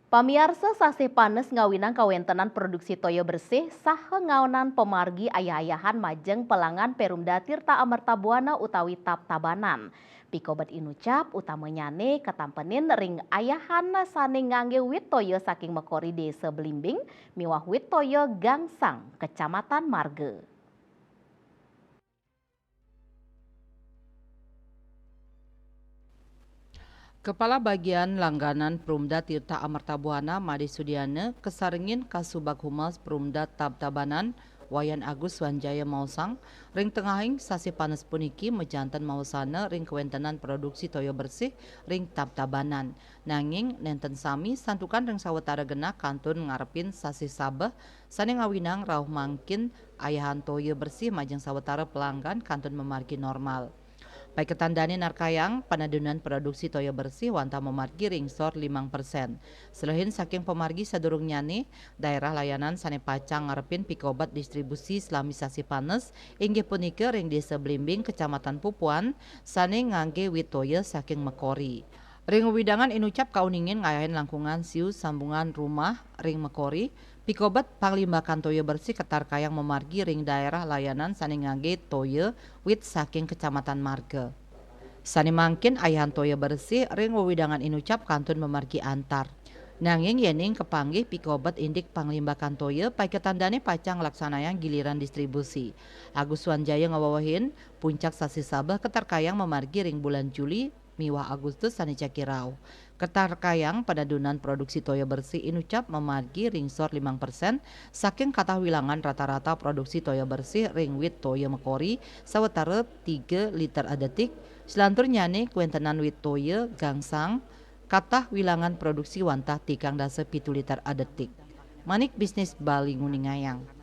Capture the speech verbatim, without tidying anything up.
Pamiarsa, sasih panes ngawinang kawéntenan produksi toya bersih saha ngaonan pamargi ayah-ayahan majeng pelanggan Perumda Tirta Amerta Buana utawi Tab-Tabanan. Pikobet inucap utamanyané katampenin ring ayahan sané nganggé wit toya saking Mekori Désa Blimbing miwah wit toya Gangsang, Kecamatan Marga. Kepala Bagian Langganan Perumda Tirta Amerta Buana Madé Sudiana kasarengin Kasubag Humas Perumda Tab-Tabanan Wayan Agus Wanjaya maosang, ring tengahing sasih panes puniki majanten mawasana ring kawéntenan produksi toya bersih ring Tab-Tabanan. Nanging nénten sami santukan ring sawatara genah kantun ngarepin sasih sabeh sané ngawinang rauh mangkin ayahan toya bersih majeng sawatara pelanggan kantun mamargi normal. Paiketan dané narkayang, panadunan produksi toya bersih wantah mamargi ring sor limang persen. Selehin saking pamargi sadurungnyané, daerah layanan sané pacang ngarepin pikobet distribusi salami sasih panes, inggih punika ring Désa Blimbing, Kecamatan Pupuan, sané nganggé wit toya saking Mekori. Ring wewidangan inucap kauningin ngayahin langkungan siu sambungan rumah ring Mekori, pikobet panglimbakan toya bersih katarkayang mamargi ring daerah layanan sané nganggé toya wit saking Kecamatan Marga. Sané mangkin ayahan toya bersih ring wewidangan inucap kantun mamargi antar. Nanging yéning kapanggih pikobet indik panglimbakan toya, paiketan dané pacang nglaksanayang giliran distribusi. Agus Wanjaya ngawewehin, puncak sasih sabeh katarkayang mamargi ring bulan Juli miwah Agustus sané jagi rauh. Katarkayang panadunan produksi toya bersih inucap mamargi ring sor limang persen saking katah wilangan rata-rata produksi toya bersih ring wit toya Mekori sawatara tiga liter adetik, selanturnyané kawéntenan wit toya Gangsang katah wilangan produksi wantah tigang dasa pitu liter adetik. Manik Bisnis Bali nguningayang.